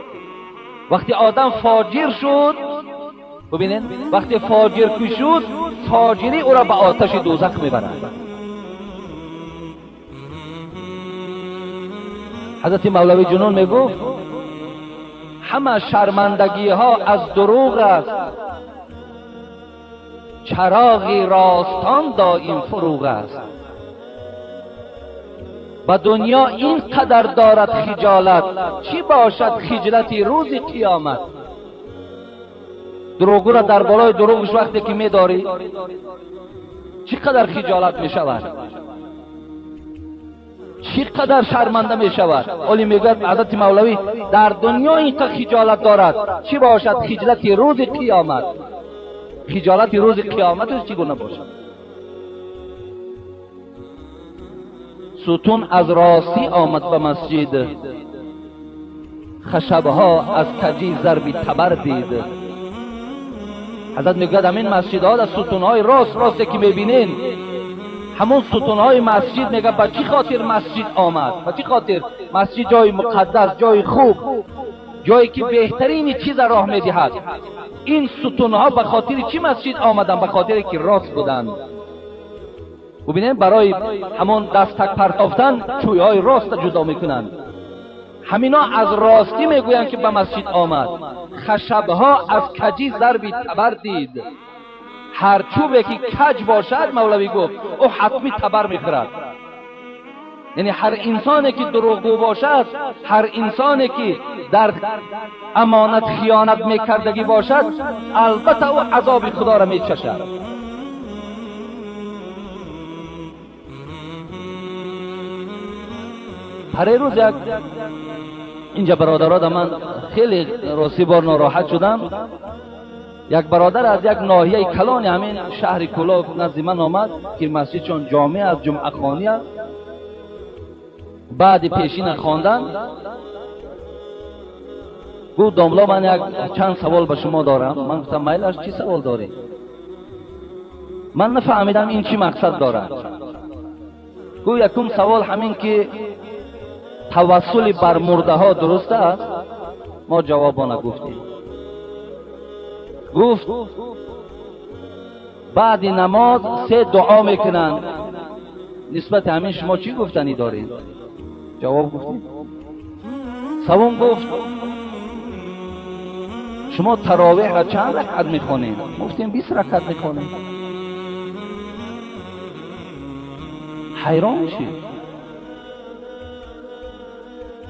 S1: وقتی آدم فاجر شد، ببینید وقتی فاجر که شد، فاجری او را به آتش دوزخ میبرد. ҳазрати Мавлавӣ Ҷунун мегуфт ҳама шармандагиҳо аз дурӯғ аст, чароғи ростон доим фурӯғ аст. Ба дунё ин қадар дорад хиҷолат, чӣ бошад хиҷлати рӯзи қиёмат? Дурӯғгӯро дар болои дурӯғаш вақте ки медорӣ чӣ қадар хиҷолат мешавад, чӣ қадар шарманда мешавад. Оли мегӯяд ҳазрати Мавлавӣ дар дунё ин қадар хиҷолат дорад, чӣ бошад хиҷлати рӯзи қиёмат? Хиҷолати рӯзи қиёматаш чӣ гуна бошад? Сутун аз ростӣ омад ба масҷид, хашабҳо аз каҷӣ зарби табар дид. Ҳазрат мегӯяд ҳамин масҷидҳо дар сутунҳои рост росте ки мебинен, ҳамон сутунҳои масҷид мегӯяд ба чӣ хотир масҷид омад? Ба чӣ хотир масҷид ҷои муқаддас, ҷои хуб, ҷое ки беҳтарини чиза роҳ медиҳад. Ин сутунҳо ба хотири чӣ масҷид омаданд? Ба хотире ки рост буданд. бубинем барои ҳамон дастак партофтан чӯйҳои роста ҷудо мекунанд. Ҳамино аз ростӣ мегӯянд ки ба масҷид омад. Хашабҳо аз каҷӣ зарби табар дид. Ҳар чӯбе ки каҷ бошад, Мавлавӣ гуфт, ӯ ҳатмӣ табар мехӯрад. Яъне ҳар инсоне ки дурӯғгӯ бошад, ҳар инсоне ки дар амонат хиёнат мекардагӣ бошад, албатта ӯ азоби худоро мечашад. Ҳар рӯз як инҷа бародаро ман хеле рости бор нороҳат шудам. Як бародар аз як ноҳияи калони ҳамин шаҳри Кӯлоб назди ман омад ки масҷидшон ҷомеъ аст, ҷумъахонӣ аст. Баъди пешина хондан гуфт домло ман як чанд савол ба шумо дорам. Ман гуфтам майлаш, чӣ савол дорӣ? Ман нафаҳмидам ин чӣ мақсад дорад. Гуфт якум савол ҳамин ки тавассули бар мурдаҳо дуруст аст? Мо ҷавобона гуфтем. Гуфт баъди намоз се дуо мекунанд, нисбати ҳамин шумо чӣ гуфтанӣ доред? Ҷавоб гуфтем. Савум гуфт шумо таровеҳро чанд ракат мехонед? Гуфтем 20 ракат мехонем. Ҳайрон шид.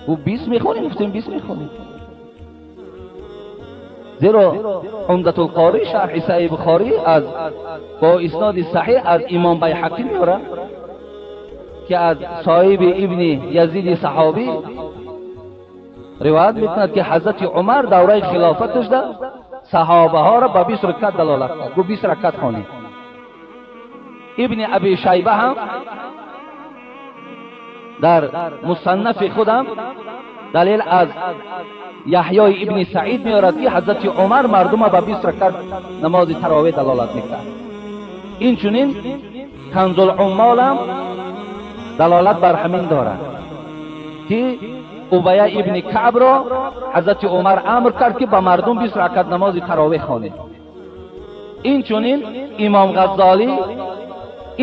S1: Гуфт 20 мехонем? Гуфтем 20 мехонем. Зеро Умдатулқорӣ шарҳи Саҳиҳи Бухорӣ аз бо исноди саҳиҳ аз Имом Байҳақӣ меорад ки аз соҳиби Ибни Язиди саҳобӣ ривоят мекунад ки ҳазрати Умар давраи хилофаташ да саҳобаҳоро ба 20 ракат далолат кард. Гуфт 20 ракат хонед. Ибни Аби Шайба ҳам дар мусаннафи худам далел аз Яҳёи ибни Саид меорад ки ҳазрати Умар мардума ба 20 ракат намози таровеҳ далолат мекард. Инчунин Канзулуммол ҳам далолат бар ҳамин дорад ки Убая ибни Каъбро ҳазрати Умар амр кард ки ба мардум 20 ракат намози таровеҳ хонед. Инчунин Имом Ғаззолӣ,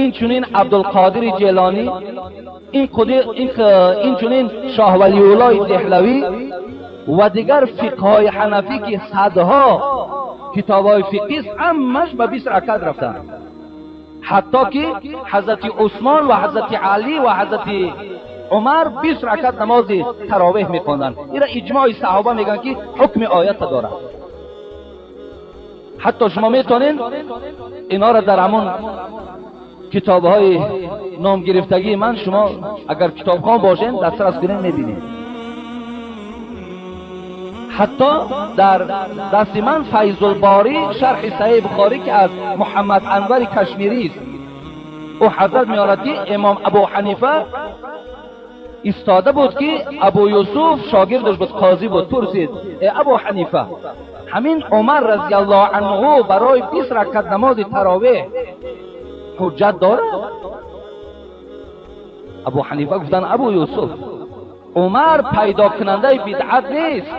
S1: инчунин Абдулқодири Ҷелонӣ, инчунин Шоҳ Валиуллоҳи Деҳлавӣ ва дигар фиқҳҳои ҳанафӣ ки садҳо китобҳои фиқҳист, ҳамаш ба 20 ракат рафтанд. Ҳатто ки ҳазрати Усмон ва ҳазрати Алӣ ва ҳазрати Умар 20 ракат намози таровеҳ мехонданд. Ира иҷмои саҳоба мегӯянд ки ҳукми оята дорад. Ҳатто шумо метавонед инҳоро дар ҳамон китобҳои номгирифтагии ман, шумо агар китобхон бошед дастрас кунед мебинед. Ҳатто дар дасти ман Файзулборӣ шарҳи Саҳиҳи Бухорӣ ки аз Муҳаммад Анвари Кашмирист, ӯ ҳазрат меорад ки Имом Абу Ҳанифа истода буд ки Абу Юсуф шогирдаш буд, қозӣ буд, пурсид э Абу Ҳанифа, ҳамин Умар разияллоҳу анҳу барои 20 ракат намози таровеҳ ҳуҷҷат дорад? Абу Ҳанифа гуфтанд Абу Юсуф, Умар пайдокунандаи бидъат нест.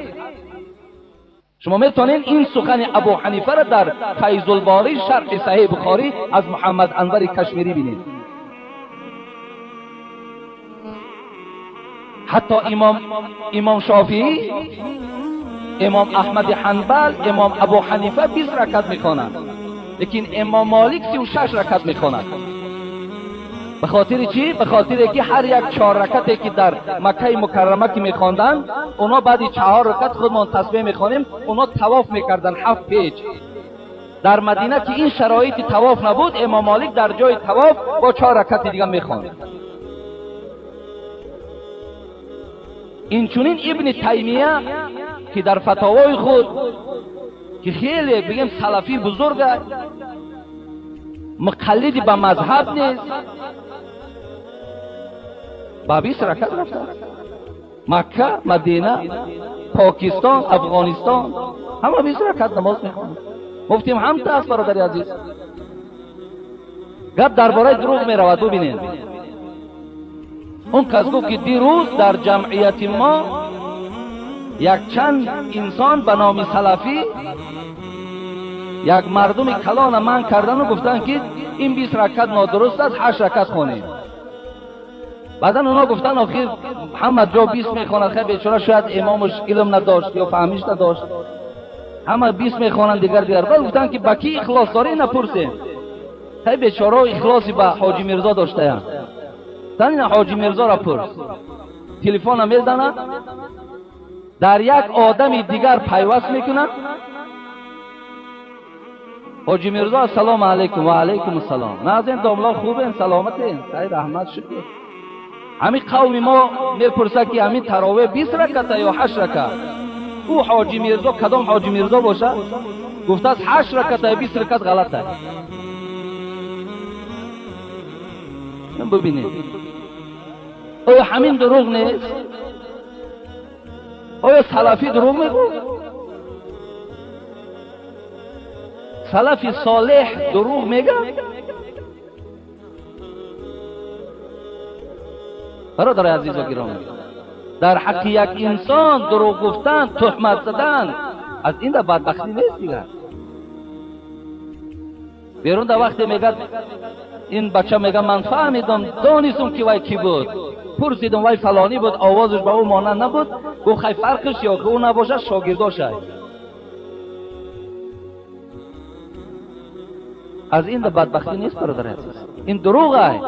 S1: Шумо метавонед ин сухани Абу Ҳанифаро дар Файзулборӣ шарҳи Саҳиҳи Бухорӣ аз Муҳаммад Анвари Кашмирӣ бинед. Ҳатто имом Шофеӣ, имом Аҳмад Ҳанбал, имом Абу Ҳанифа 20 ракат мехонанд, лекин имом Молик 36 ракат мехонад. به خاطر چی؟ به خاطر که هر یک 4 رکعتی که در مکه مکرمه که میخواندن، اونا بعد 4 رکعت خودمان تسبیح میخوانیم، اونا طواف میکردن 7 پیچ. در مدینه که این شرایط طواف نبود، امام مالک در جای طواف با 4 رکعت دیگه میخواند. این چنین ابن تیمیه که در فتاوای خود که خیلی بگیم سلفی بزرگ، مقلدی به مذهب نیست، با 20 رکعت رفته مکه، مدینه، پاکستان، افغانستان، همه 20 رکعت نماز میخوانند. گفتیم هم تا است برادر عزیز. گپ درباره دروغ میرود. ببینید اون کس گفت که دیروز در جمعیت ما یک چند انسان به نام سلفی یک مردم کلان من کردن و گفتن که این 20 رکعت نادرست است، 8 رکعت خونیم. بعدا اونا گفتن آخر همه جا 20 میخواند، خیلی بیچاره شاید امامش علم نداشت یا فهمیش نداشت، همه 20 میخوانند دیگر. بعد گفتن که با کی اخلاص داری نپرسیم. خیلی بیچاره اخلاصی به حاجی میرزا داشته، تن حاجی میرزا را پرس. تلفن میزنه، در یک آدم دیگر پیوست میکنه. حاجی میرزا السلام علیکم. و علیکم السلام. نازین داملا خوبین، سلامتین، خیر رحمت شکر. همین قوم ما میپرسه که همین تراویح 20 رکعت یا 8 رکعت؟ او حاجی میرزا کدام حاجی میرزا باشه گفته است 8 رکعت یا 20 رکعت غلط است. ببینید آیا همین دروغ نیست؟ آیا سلفی دروغ میگوید؟ سلفی صالح دروغ میگه؟ برادر عزیز و گرامی، در حق یک انسان دروغ گفتن، تهمت زدن، از این در بدبختی نیست دیگر. بیرون در وقتی میگه این بچه میگه من فهمیدم، دانستم که وای کی بود، پرسیدم وای فلانی بود، آوازش به او مانند نبود، گفت خیلی فرقش یا که او نباشه شاگرداشه. از این بدبختی نیست برادر عزیز، این دروغ است.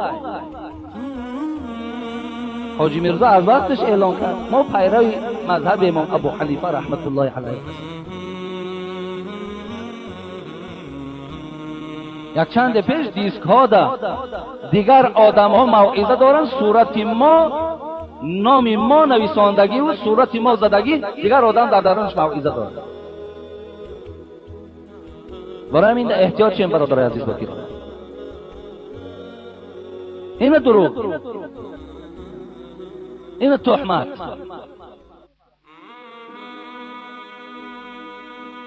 S1: حاجی میرزا از وقتش اعلان کرد ما پیروی مذهب امام ابو حنیفه رحمت الله علیه هستیم. یک چند پیش دیسک ها ده دیگر آدم ها موعظه دارن، صورت ما، نام ما نویساندگی و صورت ما زدگی، دیگر آدم در درونش موعظه دارن. برای همین احتیاط شیم برادر عزیز بکیر. این دروغ، این تهمت.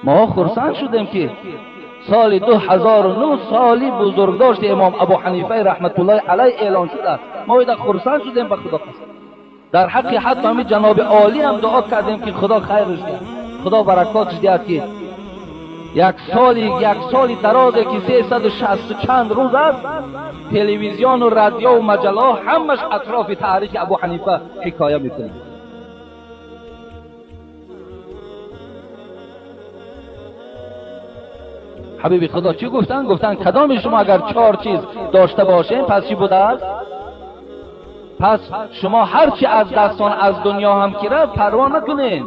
S1: ما خرسند شدیم که سال 2009 سالی بزرگداشت امام ابو حنیفه رحمت الله علیه اعلان شده است. ما ایده خرسند شدیم به خدا قسم. در حق حتی همین جناب عالی هم دعا کردیم که خدا خیرش دهد، خدا برکاتش دهد که یک سالی درازه که 360 چند روز است، تلویزیون و رادیو و مجله همش اطراف تاریخ ابو حنیفه حکایه میکنه. حبیب خدا چی گفتن؟ گفتن کدام شما اگر 4 چیز داشته باشین پس چی بوده است؟ پس شما هرچی از دستان از دنیا هم که رفت پروا نکنین،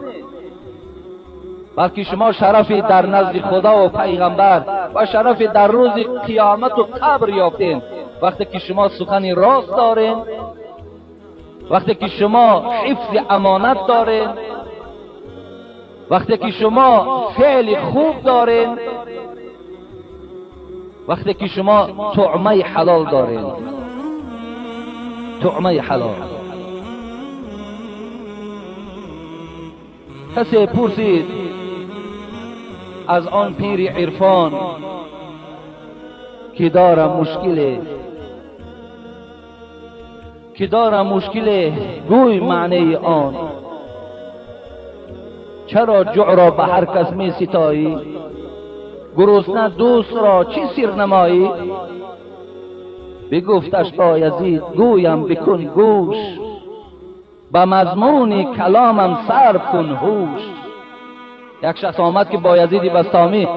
S1: بلکه شما شرفی در نزد خدا و پیغمبر و شرفی در روز قیامت و قبر یافتین. وقتی که شما سخنی راست دارین، وقتی که شما حفظ امانت دارین، وقتی که شما فعل خوب دارین، وقتی که شما طعمه حلال دارین، طعمه حلال. کسی پرسید از آن پیر عرفان که دارم مشکله، که دارم مشکله، گوی معنی آن. چرا جوع را به هر کس می ستایی، گرسنه دوست را چی سیر نمایی؟ بگفتش بایزید گویم بکن گوش، به مضمون کلامم صرف کن هوش. یک شخص آمد که بایزید بسطامی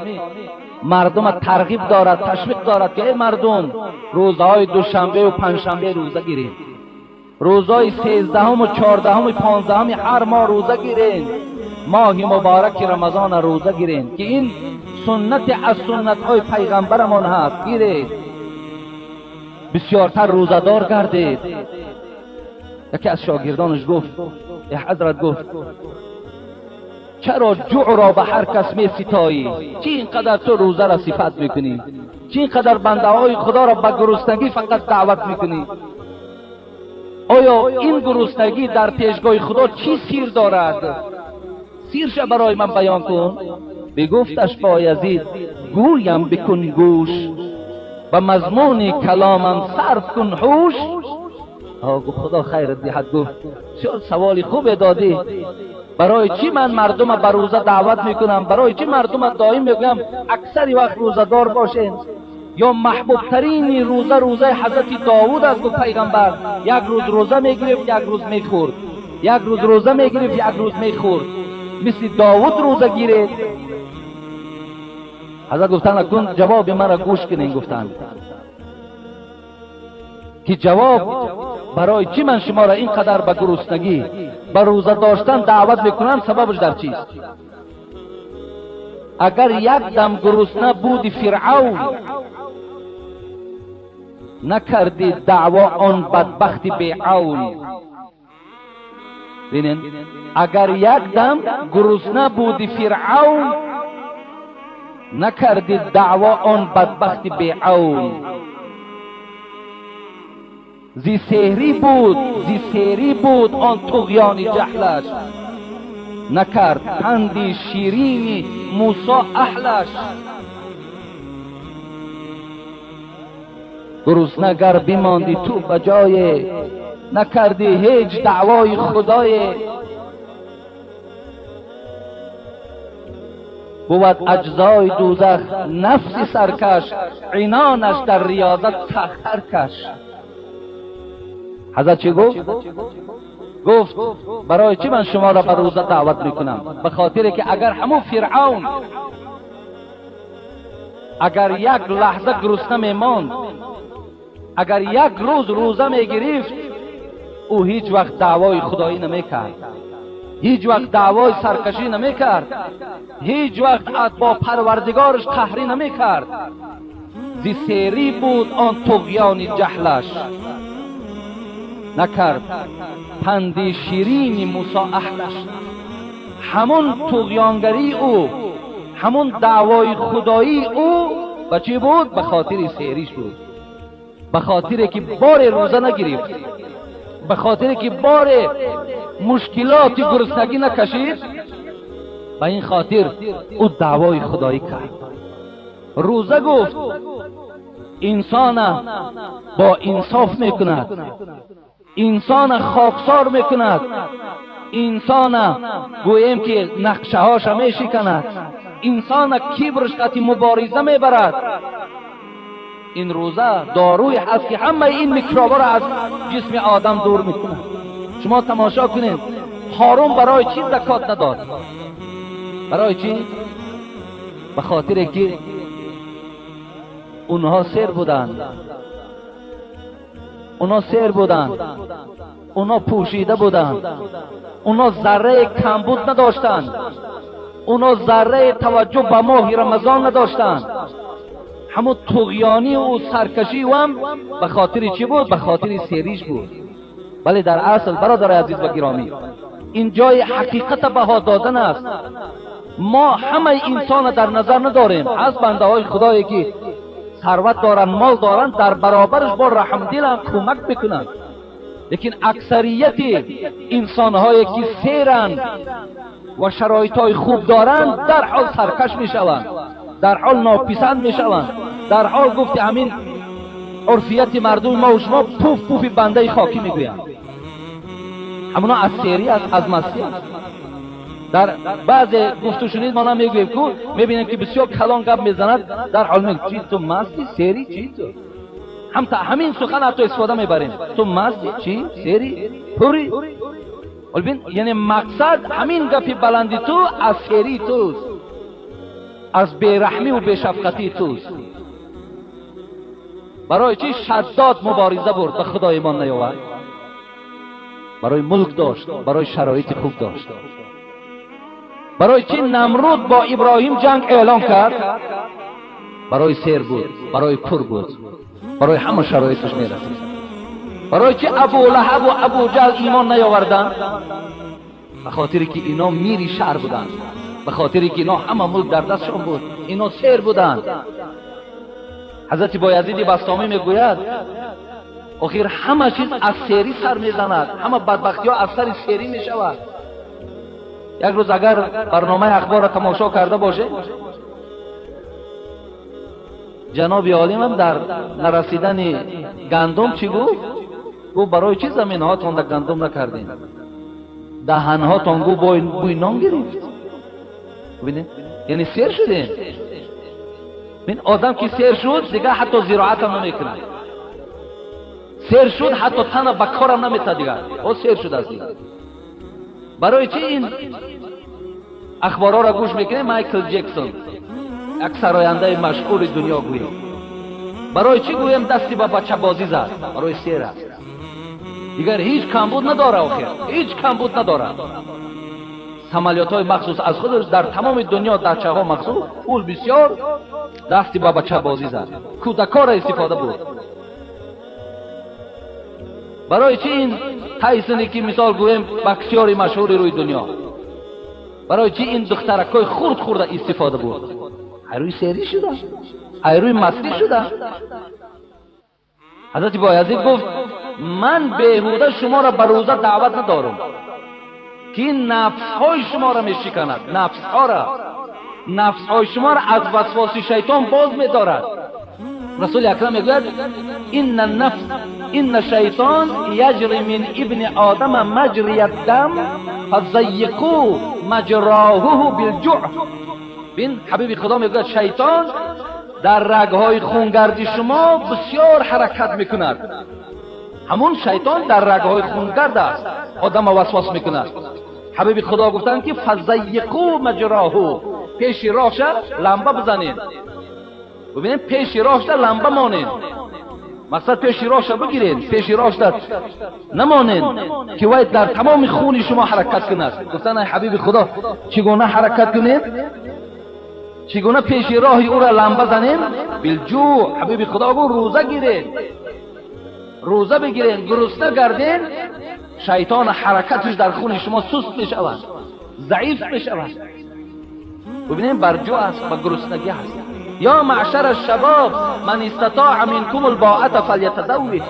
S1: مردم ترغیب دارد، تشویق دارد که ای مردم روزهای دوشنبه و پنجشنبه روزه گیرین، روزهای 13 و 14 و 15 هر ماه روزه گیرین، ماه مبارک رمضان روزه گیرین که این سنت از سنت های پیغمبرمان هست، گیرید، بسیارتر روزه دار گردید. یکی از شاگردانش گفت، ای حضرت، گفت چرا جوع را به هر کس می ستایی؟ چی اینقدر تو روزه را صفت میکنی؟ چی اینقدر بنده های خدا را به گرسنگی فقط دعوت میکنی؟ آیا این گرسنگی در پیشگاه خدا چی سیر دارد؟ سیرش برای من بیان کن. بگفتش بایزید گویم بکن گوش، به مضمون کلامم صرف کن هوش. خدا خیر دهد. گفت چه سوالی خوب دادی. برای چی من مردم به روزه دعوت میکنم؟ برای چی مردم دائم میگم اکثر وقت روزه دار باشین؟ یا محبوب ترین روزه روزه حضرت داوود است. گفت پیغمبر یک روز روزه میگرفت، یک روز میخورد، یک روز روزه میگرفت، یک روز میخورد. مثل داوود روزه گیرید. حضرت گفتن اکنون جواب مرا گوش کنین. گفتن که جواب برای چی من شما را اینقدر به گرسنگی، به روزه داشتن دعوت میکنم، سببش در چیست؟ اگر یک دم گرسنه بودی فرعون، نکردی دعوا آن بدبخت بیعون. ببینین، اگر یک دم گرسنه بودی فرعون، نکردی دعوا آن بدبخت بیعون. زی سحری بود، زی سحری بود آن طغیان جهلش، نکرد پند شیرین موسی اهلش. گرسنه گر بماندی تو به جای، نکردی هیچ دعوای خدای. بود اجزای دوزخ نفس سرکش، عنانش در ریاضت سختر کش. حضرت چی گفت؟ گفت برای چی من شما را به روزه دعوت میکنم؟ به خاطر که اگر همون فرعون اگر یک لحظه گرسنه میماند، اگر یک روز روزه میگرفت، او هیچ وقت دعوای خدایی نمیکرد، هیچ وقت دعوای سرکشی نمیکرد، هیچ وقت با پروردگارش قهری نمیکرد. زی سیری بود آن طغیان جهلش، نکرد پند شیرین موسی اهلش. همون طغیانگری او، همون دعوای خدایی او به چی بود؟ به خاطر سیریش بود، به خاطر که بار روزه نگرفت، به خاطر که بار مشکلات گرسنگی نکشید، به این خاطر او دعوای خدایی کرد. روزه گفت انسان با انصاف میکند، انسان خاکسار میکند، انسان گوییم که نقشه هاش میشکند، انسان کبرش قطعی مبارزه میبرد. این روزه داروی هست که همه این میکروبا را از جسم آدم دور میکنه. شما تماشا کنید هارون برای چی زکات نداد؟ برای چی؟ به خاطر که اونها سیر بودند، اونا سیر بودند، اونا پوشیده بودند، اونا ذره کمبود نداشتند، اونا ذره توجه به ماه رمضان نداشتند. همون طغیانی و سرکشی و هم به خاطر چی بود؟ به خاطر سیریش بود. ولی در اصل برادر عزیز و گرامی، این جای حقیقت بها دادن است. ما همه انسان در نظر نداریم. از بنده های خدایی که ثروت دارن، مال دارن، در برابرش با رحم دل هم کمک میکنن. لیکن اکثریت انسانهایی که سیرن و شرایط های خوب دارن، در حال سرکش میشوند، در حال ناپسند میشوند، در حال گفت همین عرفیت مردم ما و شما پوف پوف بنده خاکی میگویند. همونا از سیری است، از مستی است. در بعض گفت و شنید ما نمیگوییم که میبینیم که بسیار کلان گپ میزند، در حال میگه چی تو مستی سیری چی تو، هم تا همین سخن حتی استفاده میبریم، تو مستی چی سیری پوری. Яъне мақсад ҳамин гапи баланди ту аз серии туст, аз бераҳмиву бешафқатии туст. Барои чӣ Шаддод мубориза бурд, ба Худо имон наёвард? Барои мулк дошт, барои шароити хуб дошт. Барои чӣ Намруд бо Иброҳим ҷанг эълон кард? Барои сер буд, барои пур буд, барои ҳама шароиташ мерасид. Барои чӣ Абу Лаҳабу Абу Ҷаҳл имон наёварданд? Ба хотире ки ино мири шаҳр буданд, ба хотире ки ино ҳама мулк дар дастшон буд, ино сер буданд. Ҳазрати Боязиди Бастомӣ мегӯяд, охир ҳама чиз аз серӣ сар мезанад, ҳама бадбахтиҳо аз сари серӣ мешавад. Як рӯз агар барномаи ахборро тамошо карда бошед, ҷаноби олимам дар нарасидани гандум чӣ гуфт? Гуфт барои чӣ заминҳоятонда гандум накардем? Даҳанҳотон гуфт бӯи нон гирифт. Бибинед, яъне сер шудем. Бин, одам ки сер шуд, дигар ҳатто зироатам намекунад. Сер шуд, ҳатто тана ба корам наметад дигар. О, сер шудааст дигар. Барои чӣ ин ахборҳоро гӯш мекунем? Майкл Ҷексон, як сарояндаи машҳури дунё гӯем. Барои чӣ гӯем дасти ба бачабозӣ зад? Барои сер аст. Дигар ҳеҷ камбуд надора, охир ҳеҷ камбуд надорад. Самолётҳои махсус аз худаш дар тамоми дунё дачаҳо махсус, пул бисёр, дасти ба бачабозӣ зад. Кӯдакҳоро истифода бурд. Барои чӣ ин Тайсоне ки мисол гӯем боксёри машҳури рӯи дунё, барои чӣ ин духтаракҳои хурд хурда истифода бурд? Айрӯи серӣ шуда, айрӯи мастӣ шуда. Ҳазрати Боязид гуфт, ман беҳуда шуморо ба рӯза даъват надорам, ки ин нафсҳои шуморо мешиканад, нафсҳоро, нафсҳои шуморо аз васвоси шайтон боз медорад. Расули Акрам мегӯяд, инна нафс, инна шайтон яҷри мин ибни одама маҷрия дам фазайиқу маҷроҳуҳу билҷӯъ. Бин, ҳабиби Худо мегӯяд, шайтон дар рагҳои хунгарди шумо бисёр ҳаракат мекунад. Ҳамун шайтон дар рагҳои хунгард аст, одама васвас мекунад. Ҳабиби Худо гуфтанд ки фазайиқу маҷроҳу, пеши роҳша ламба бизанед. Бибинед, пеши роҳша ламба монед. Мақсад пеши роҳша бигиред, пеши роҳша намонед ки вай дар тамоми хуни шумо ҳаракат кунад. Гуфтанд, ай ҳабиби Худо, чӣ гуна ҳаракат кунем? Чӣ гуна пеши роҳи ӯро ламба занем? Билҷӯъ. Ҳабиби Худо гуфт, рӯза гиред, рӯза бигиред, гурусна гардед, шайтон ҳаракаташ дар хуни шумо суст мешавад, заиф мешавад. Бибинем, бар ҷӯъ аст, ба гуруснагӣ аст. یا معشر الشباب من استطاع منكم الباءة فليتزوج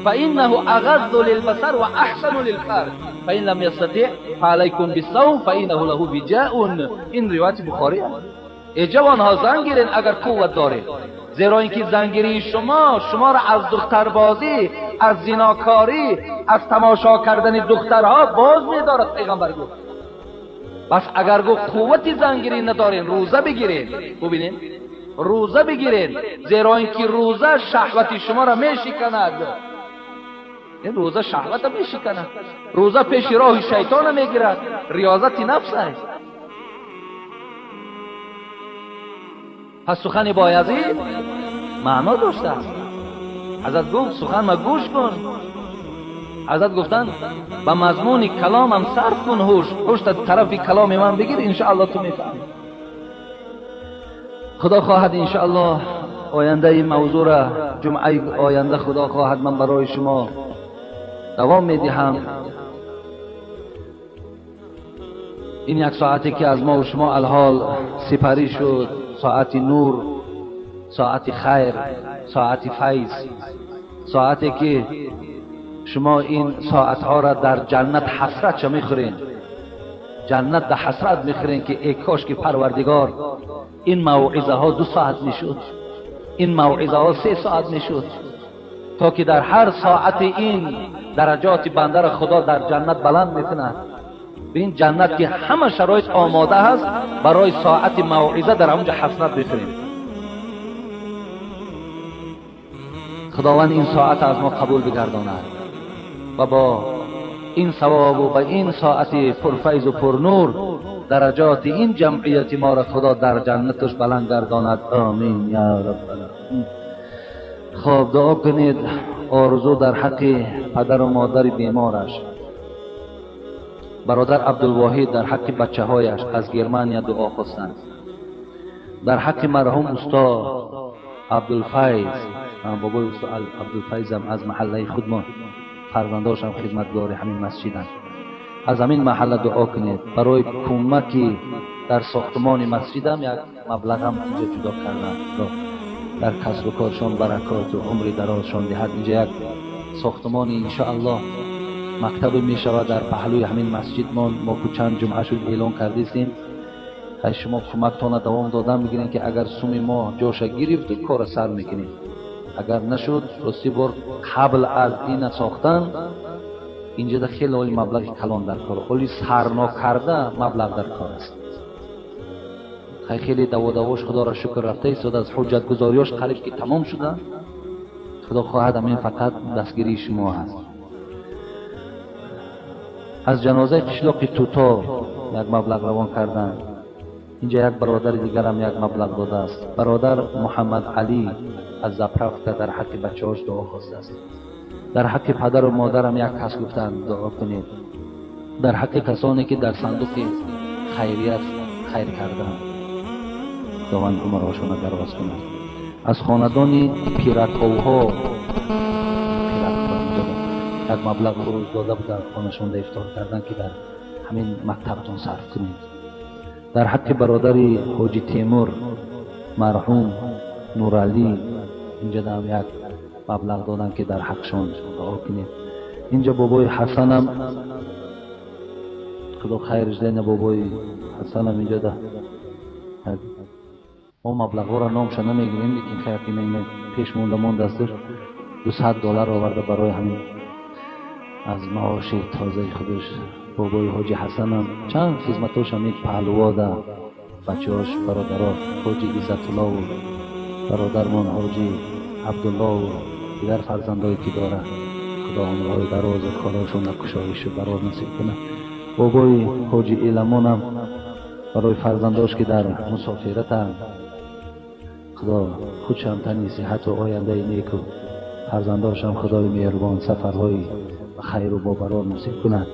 S1: فإنه أغض للبصر وأحسن للفرج فإن لم يستطع فعليكم بالصوم فإنه له وجاء. این روایت بخاری است. ای جوانها زن گیرین اگر قوت دارید، زیرا اینکه زنگیری شما شما را از دختربازی، از زیناکاری، از تماشا کردن دخترها باز می‌دارد. پیغمبر گفت بس اگر گفت قوت زنگیری ندارین، روزه بگیرین. ببینین، روزه بگیرین، زیرا اینکه روزه شهوت شما را میشکند. این روزه شهوت میشکند، روزه پیش راه شیطان میگیرد، ریاضت نفس است. پس سخن بایزید معنا داشته است. حضرت گفت سخن ما گوش کن. حضرت گفتند به مضمون کلامم صرف کن هوش، هوش طرف کلام من بگیر، انشاءالله تو میفهمی. خدا خواهد انشاءالله آینده این موضوع را جمعه آینده خدا خواهد من برای شما دوام میدهم. این یک ساعتی که از ما و شما الحال سپری شد، ساعت نور، ساعت خیر، ساعت فیض، ساعتی که شما این ساعتها را در جنت حسرت چه میخورین، جنت در حسرت میخورین که ای کاش که پروردگار این موعظه ها 2 ساعت میشد، این موعظه ها 3 ساعت میشد، تا که در هر ساعت این درجات بنده را خدا در جنت بلند میکند. به این جنت که همه شرایط آماده هست برای ساعت موعظه، در اونجا حسرت بخوریم. خداوند این ساعت از ما قبول بگرداند و با این ثواب و به این ساعت پرفیض و پرنور درجات این جمعیت ما را خدا در جنتش بلند گرداند. آمین یا رب العالمین. خب دعا کنید آرزو در حق پدر و مادر بیمارش، برادر عبدالواحد در حق بچه هایش از گرمانیا دعا خواستند، در حق مرحوم استاد عبدالفیض، بابای استاد عبدالفیض هم از محله خود ما، فرزنداش هم خدمتگار همین مسجدند، از همین محله دعا کنید برای کمکی در ساختمان مسجد هم یک مبلغ هم اینجا جدا کردند، در کسب و کارشان برکات و عمر درازشان دهد. اینجا یک ساختمان انشاءالله مکتب می شود در پهلوی همین مسجد. ما چند جمعه شد اعلان کردیم، شما کمکتان دوام دادن میگیرین که اگر سوم ما جاش گرفت کار سر میکنیم، اگر نشد راستی بار قبل از این ساختن اینجا در خیلی عالی مبلغ کلان در کار، ولی سرنا کرده مبلغ در کار است. خیلی دوا دواش خدا را شکر رفته ایستاده، از حجت گذاریاش قریب که تمام شده، خدا خواهد همین فقط دستگیری شما هست. از جنازه قشلاق توتا یک مبلغ روان کردن، اینجا یک برادر دیگر هم یک مبلغ داده است، برادر محمد علی از زپرفت در حق بچه‌هاش دعا خواسته است. در حق پدر و مادرم یک کس گفتند دعا کنید، در حق کسانی که در صندوق خیریت خیر کردند خداوند عمرهاشون را دراز کند. از خاندان پیرکاوها یک مبلغ روز داده بود، خانه‌شان در افطار کردن که در همین مکتبتان صرف کنید. در حق برادر حاجی تیمور مرحوم نورعلی اینجا هم یک مبلغ دادن که در حقشان دعا کنید. اینجا بابای حسنم خدا خیرش ده، بابای حسنم اینجا ده ما مبلغ را نامش نمیگیریم، لیکن خیر که پیش مونده مونده است، $200 آورده برای همین از معاش تازه خودش. بابای حاجی حسنم چند خدمتاش هم یک پهلوا ده، بچه‌هاش برادرها حاجی عزت الله و برادرمان حاجی عبدالله و دیگر فرزندایی که داره، خدا عمرهای دراز و کاراشون کشایش برار نصیب کنه. بابای حاجی ایلمانم برای فرزنداش که در مسافرتن، خدا خودشم تنی صحت و آینده نیک و فرزنداشم خدای مهربان سفرهای خیر و با برار نصیب کنه.